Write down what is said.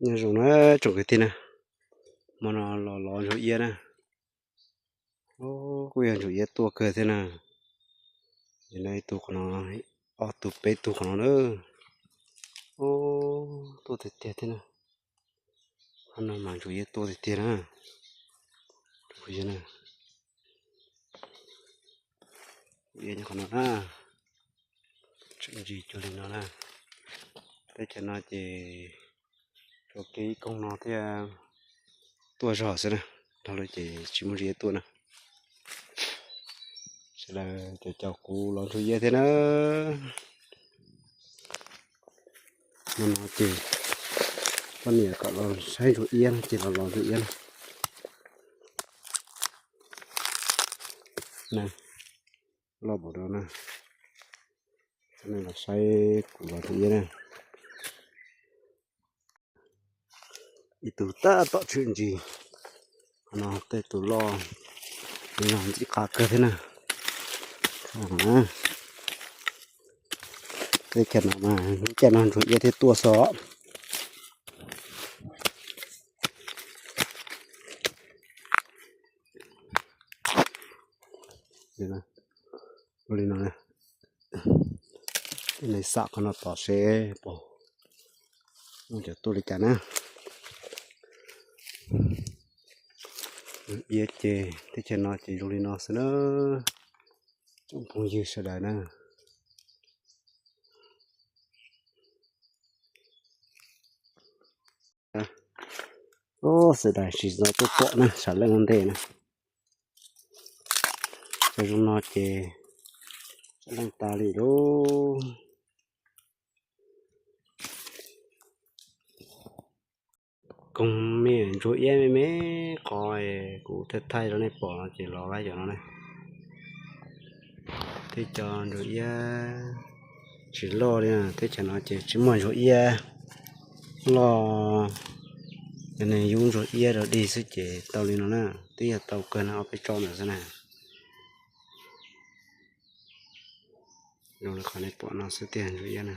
Nyob zoo na tsoom kwv tij na, hmo no los lov ntsuag iab na. Kuj yog ntsuag iab tuaj kawg thiab na. Ces no ib tug qhov no, ob tug peb tug qhov no na. Tuaj tiag tiag thiab na. Qhov no mas ntsuag iab tuaj tiag tiag na. Qhov no na, tseem ntsis cuag li no na. Teb chaws no ces tsuas kev ib koog no thiaj tuaj zog xwb na, dhau lawm ces tsis muaj ntsuag iab tuaj na. Sawv daws caum caum kuv lov ntsuag iab thiab na. Hmo no ces poj niam kom los saib ntsuag iab no ces los lov ntsuag iab na. Loj npaum no na, los saib kuv lov ntsuag iab na. Ib tug tab tom tshwm ntsis, qhov no tej tus loj, tus no ntxim qab kawg thiab na. Teb chaws no mas lub caij no ntsuag iab thiaj tuaj xwb. Ua li no, nej xam qhov no tos seb puas muaj cov tuaj li cas na. Iab ces teb chaws no ces zoo li no xwb na, tsoom phooj ywg sawv daws na. Sawv daws tsis txhob tuaj pom na, sam leej ua ntej na. Cov zoo no ces sam leej tas li lauj. Koog me ntsuag iab me me qhov kuv thaij thaij rau nej pom no ces los lawm cov no na. Tej cov ntsuag iab tsis loj li, teb chaws no ces tsis muaj ntsuag iab loj, cov neeg yub ntsuag iab rau dig xwb ces tau li no na. Twb yog tau kawg no ob peb tsob ntawd xwb na. Zoo li qhov nej pom no xwb tiag ntsuag iab na.